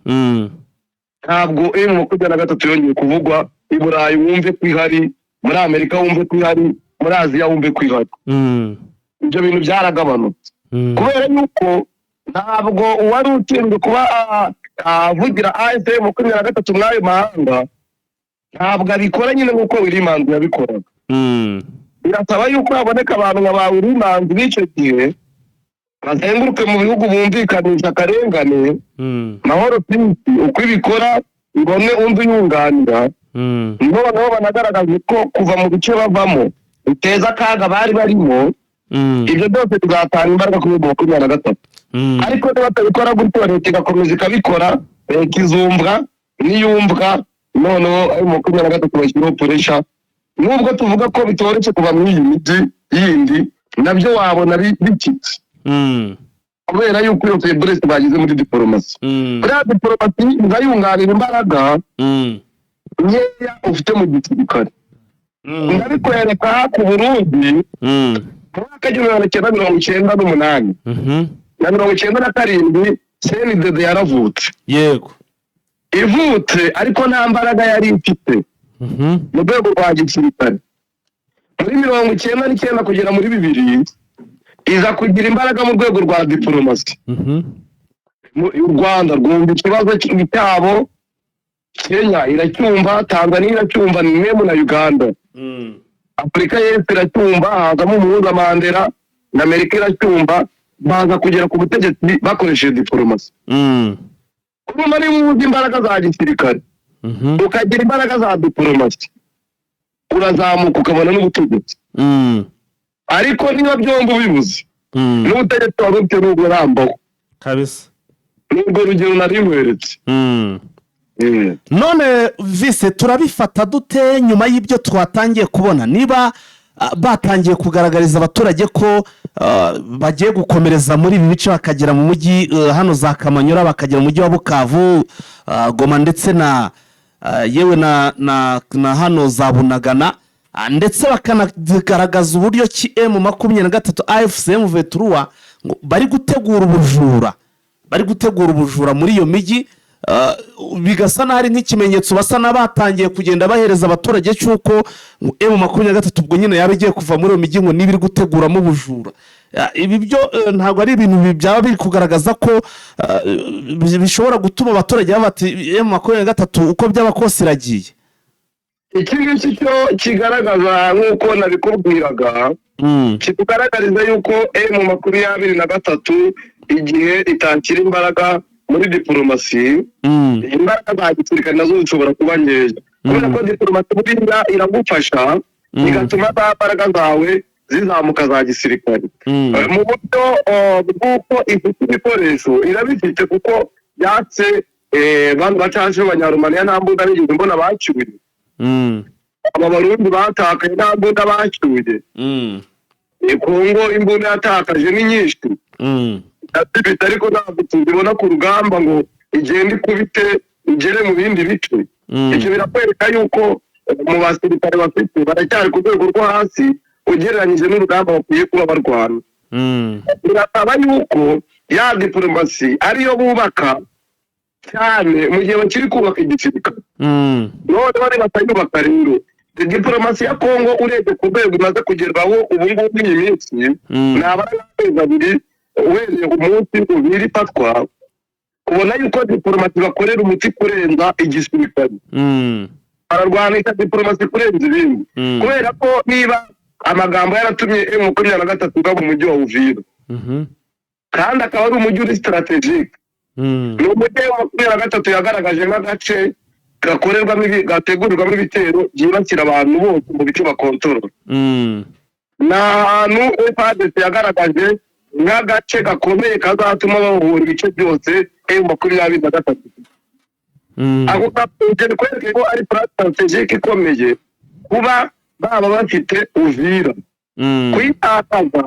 ntabwo M23 yongeye kuvugwa i Burayi wumve ko ihari, muri Amerika wumve ko ihari, muri Aziya wumve ko ihari. Ibyo bintu byaragabanutse kubera yuko ntabwo uwari ushinzwe kuba avugira AFC M23 muri ayo mahanga ntabwo abikora nyine nk'uko Willy Manzi yabikoraga. Birasaba yuko haboneka abantu nka ba Willy Manzi b'icyo gihe, bazenguruke mu bihugu bumvikanisha akarengane, Mahoro Peace uko ibikora ibone undi uyunganira, noneho banagaragaze ko kuva mu bice bavamo biteza akaga bari barimo. Ibyo byose bizatanga imbaraga kuri 23. Ariko niba batabikora gutyo, leta igakomeza ikabikora, leta izumbwa niyumvwa, noneho M23 bashyiraho pressure. Nubwo tuvuga ko bitoroshye kuva muri iyi mijyi yindi, nabyo wabona bikitse kubera yuko iyo faiblesse bagize muri diporomasi. Buriya diporomasi iza yunganira imbaraga nkeya ufite mu gisirikare. Ndabikwereka ku Burundi mu mwaka w'1998 na 97, CNDD yaravutse. Ivutse ariko nta mbaraga yari ifite mu rwego rwa gisirikare. Muri 99 kugera muri 2000 iza kugira imbaraga mu rwego rwa diporomasi. U Rwanda rwumva ikibazo cyabo, Kenya iracyumva, Tanzania iracyumva, même na Uganda. Afurika y'Epfo iracyumva, hazamo umuhuza Mandela, na Amerika iracyumva. Baza kugera ku butegetsi bakoresheje diporomasi. Urumva, niba uzi imbaraga za gisirikare, ukagira imbaraga za diporomasi, urazamuka ukabona n'ubutegetsi. Ariko niba byombi ubibuze, n'ubutegetsi waba ufite nubwo urambaho. Nubwo rugero nari nkweretse. None vise, turabifata dute nyuma y'ibyo twatangiye kubona, niba batangiye kugaragariza abaturage ko bagiye gukomereza muri ibi bice, bakagera mu mujyi hano za Kamanyura, bakagera mu mujyi wa Bukavu, Goma ndetse na yewe na hano za Bunagana, ndetse bakanagaragaza uburyo ki M23 AFC M23 ngo bari gutegura ubujura muri iyo mijyi, bigasa n'aho ari nk'ikimenyetso basa n'abatangiye kugenda bahereza abaturage cy'uko M23 ubwo nyine yaba igiye kuva muri iyo mijyi, ngo niba iri guteguramo ubujura. Ibi byo ntabwo ari ibintu byaba biri kugaragaza ko bishobora gutuma abaturage baba bati M23 uko byaba kose iragiye? Iki ngiki cyo kigaragaza, nk'uko nabikubwiraga, kikugaragariza yuko M23 igihe itakira imbaraga muri diporomasi, imbaraga za gisirikare nazo zishobora kuba nkeya, kubera ko diporomasi buriya iragufasha, igatuma za mbaraga zawe zizamuka za gisirikare. Mu buryo bw'uko ifite ibikoresho, irabifite, kuko yatse bano bacacu b'Abanyarumaniya nta mbunda nigeze mbona bacyuye. Aba Barundi batakaye nta mbunda bacyuye. Kongo imbunda yatakaje ni nyinshi, irazifite, ariko ntabwo tuzibona ku rugamba ngo igende ikubite igere mu bindi bice. Ibyo birakwereka yuko mu basirikare bafite baracyari ku rwego rwo hasi ugereranyije n'urugamba bakwiye kuba barwana. Birasaba yuko ya diporomasi ariyo bubaka cyane mu gihe bakiri kubaka igisirikare. Noneho nibatayubaka rero, diporomasi ya Kongo urebye ku rwego imaze kugerwaho ubu ngubu iyi minsi, nabara nk'amezi 2 uhereye umunsi Uvira ifatwa, ubona yuko diporomasi bakorera umuti kurenza igisirikare. Bararwanisha diporomasi kurenza ibindi, kubera ko niba amagambo yaratumye M23 igwa mu mujyi wa Uvira, kandi akaba ari umujyi uri stratégique, ni umujyi wa 23 yagaragaje nk'agace gakorerwamo gategurirwamo ibitero byibasira abantu bose mu bice bakontorora. Ni ahantu FARDC yagaragaje nk'agace gakomeye kazatuma babohora ibice byose M23. Ako kapite kwereka ko ari plan stratégique ikomeye kuba baba bafite Uvira. Kuyitakaza,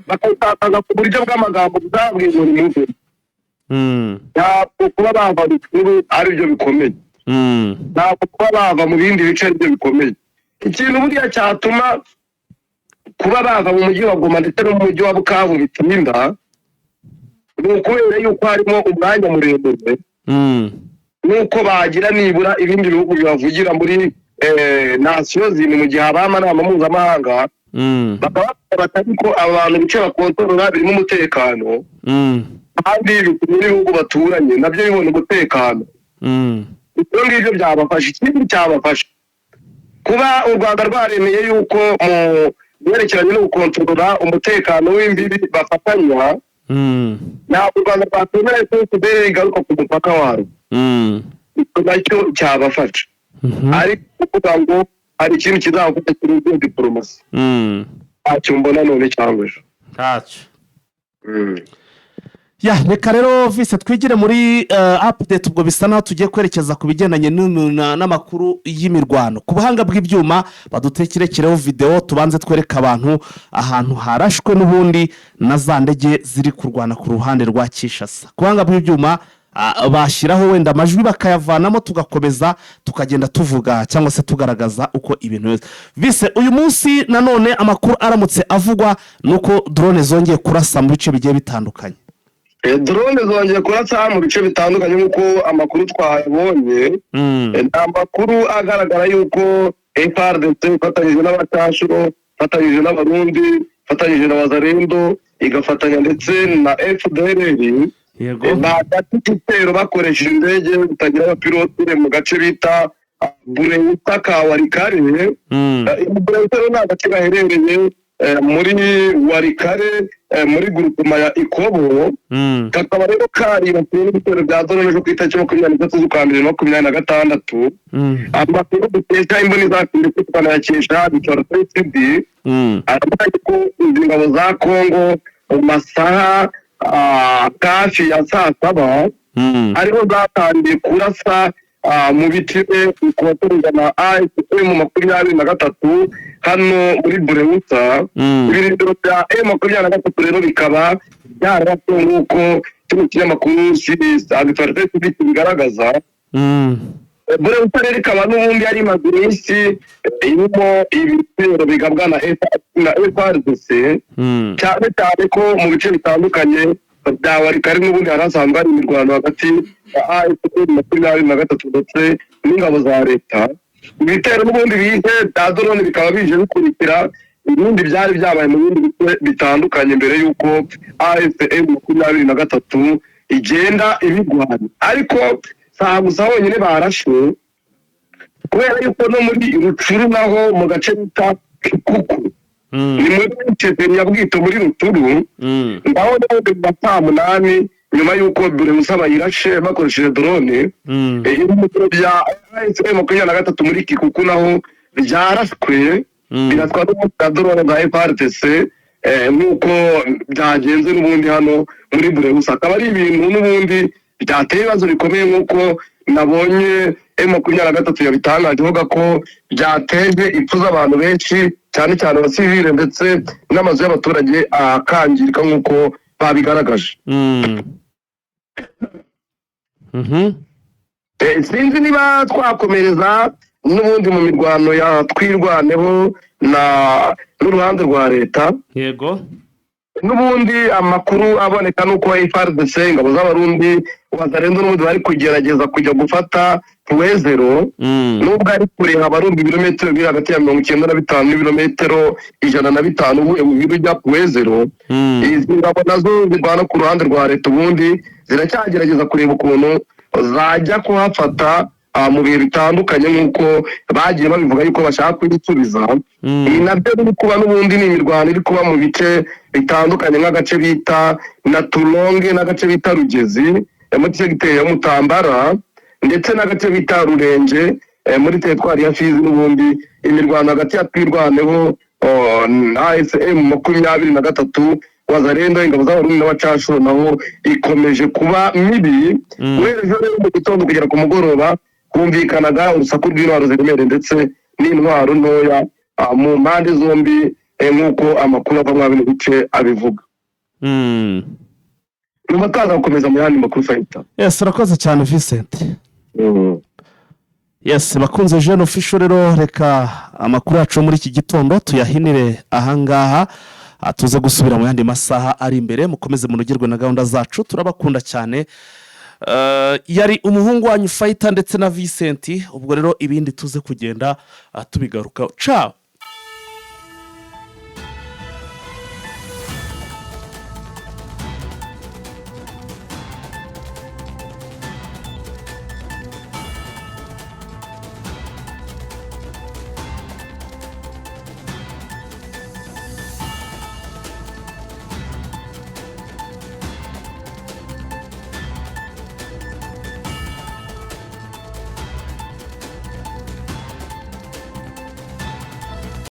bakayitakaza ku buryo bw'amagambo bwabwiye ngo nimuve, ntabwo kuba bava Rutshuru aribyo bikomeye, ntabwo kuba bava mu bindi bice aribyo bikomeye. Ikintu buriya cyatuma kuba bava mu mujyi wa Goma ndetse no mu mujyi wa Bukavu bitinda ni ukubera yuko harimo umwanya muremure, nuko bagira nibura ibindi bihugu bibavugira muri Nations Unies mu gihe habaye amanama mpuzamahanga, bakaba batari ko aba bantu ibice bakontorora birimo umutekano, kandi bituma n'ibihugu baturanye nabyo bibona umutekano. Ibyo ngibyo byabafasha. Ikindi cyabafasha, kuba u Rwanda rwaremeye yuko mu byerekeranye no gukontorora umutekano w'imbibi bafatanya, ntabwo u Rwanda rwakwemera ko FDLR igaruka ku mupaka warwo. Icyo nacyo cyabafasha. Ariko kuvuga ngo hari ikindi kizabafasha kuri diporomasi, ntacyo mbona none cyangwa ejo. Ntacyo. Ya, reka rero vise twigire muri update. Ubwo bisa naho tugiye kwerekeza ku bigendanye n'amakuru y'imirwano. Ku buhanga bw'ibyuma badutekerekereho videwo, tubanze twereke abantu ahantu harashwe n'ubundi na za ndege ziri kurwana ku ruhande rwa Kinshasa. Ku buhanga bw'ibyuma bashyiraho wenda amajwi bakayavanamo, tugakomeza tukagenda tuvuga cyangwa se tugaragaza uko ibintu bimeze. Vise, uyu munsi nanone amakuru aramutse avugwa ni uko drone zongeye kurasa mu bice bigiye bitandukanye. Drone zongeye kurasa mu bice bitandukanye nk'uko amakuru twayabonye. Ni amakuru agaragara yuko FARDC ifatanyije n'abacanshuro, ifatanyije n'Abarundi, ifatanyije na Wazalendo, igafatanya ndetse na FDLR, bagata igitero bakoresheje indege zitagira abapilote mu gace bita Bureuta ka Walikale. Bureuta rero ni agace gaherereye muri Walikale, muri groupement ya Ikobo. Kakaba rero karibasiwe n'ibitero bya drone ejo ku itariki 23 z'ukwa mbere 2026. Amakuru dukesha imboni zacu ndetse tukanayakesha Bitora TV aravuga ko izi ngabo za Kongo mu masaha hafi ya saa 7 ariho zatangiye kurasa mu bice bikontororwa na AFC M23 hano muri Bureuta. Ibirindiro bya M23 rero bikaba byararaswe nk'uko kino kinyamakuru Actualité TV kibigaragaza. Buriya rero ikaba n'ubundi yari imaze iminsi irimo ibitero bigabwa na FARDC, cyane cyane ko mu bice bitandukanye bya Walikale n'ubundi hari hasanzwe hari imirwano hagati ya AFC 23 ndetse n'ingabo za leta. Ibitero n'ubundi bije bya drone bikaba bije bikurikira ibindi byari byabaye mu bindi bice bitandukanye mbere y'uko AFC 23 igenda ibigwanya. Ariko si aha gusa honyine barashe, kubera yuko no muri Rutshuru naho mu gace bita Kikuku, ni muri chefferie ya Bwito muri Rutshuru, ngaho n'ubundi mu ma saa 8, nyuma y'uko Burebusa bayirashe bakoresheje drone, ibitero bya AFC 23 muri Kikuku naho byarashwe, biratwa na drone za FARDC, nk'uko byagenze n'ubundi hano muri Burebusa. Akaba ari ibintu n'ubundi byateye ibibazo bikomeye, nk'uko nabonye M23 yabitangaje ivuga ko byateje impfu z'abantu benshi, cyane cyane abasivile, ndetse n'amazu y'abaturage akangirika nk'uko babigaragaje. Sinzi niba twakomereza n'ubundi mu mirwano ya Twirwaneho na n'uruhande rwa leta. Yego. N'ubundi amakuru aboneka nuko FARDC, ingabo z'Abarundi, Wazalendo n'ubundi bari kugerageza kujya gufata Puwezero, nubwo ari kure, habarurwa ibirometero biri hagati ya 95 n'ibirometero 105 uvuye mu biro bya Puwezero. Izi ngabo nazo zirwana ku ruhande rwa leta ubundi ziracyagerageza kureba ukuntu zajya kuhafata mu bihe bitandukanye, nk'uko bagiye babivuga yuko bashaka kuyisubiza. Ibi nabyo biri kuba n'ubundi ni imirwano iri kuba mu bice bitandukanye, nk'agace bita Naturonge n'agace bita Rugezi muri segiteri ya Mutambara, ndetse n'agace bita Rurenge muri teritwari ya Fizi. N'ubundi imirwano hagati ya Twirwaneho, AFC 23, Wazalendo, ingabo z'Abarundi n'abacanshuro naho ikomeje kuba mibi. Guhera ejo rero mu gitondo kugera ku mugoroba humvikanaga urusaku rw'intwaro ziremereye ndetse n'intwaro ntoya mu mpande zombi, nk'uko amakuru ava muri bino bice abivuga. Nyuma tuza gukomeza mu yandi makuru, fayita. Yes, urakoze cyane, Vincent. Yes, bakunze Jeune Official rero, reka amakuru yacu yo muri iki gitondo tuyahinire ahangaha. Tuze gusubira mu yandi masaha ari imbere. Mukomeze munogerwe na gahunda zacu, turabakunda cyane. Yari umuhungu wanyu Fayita ndetse na Vincent. Ubwo rero ibindi tuze kugenda tubigarukaho. Ciao.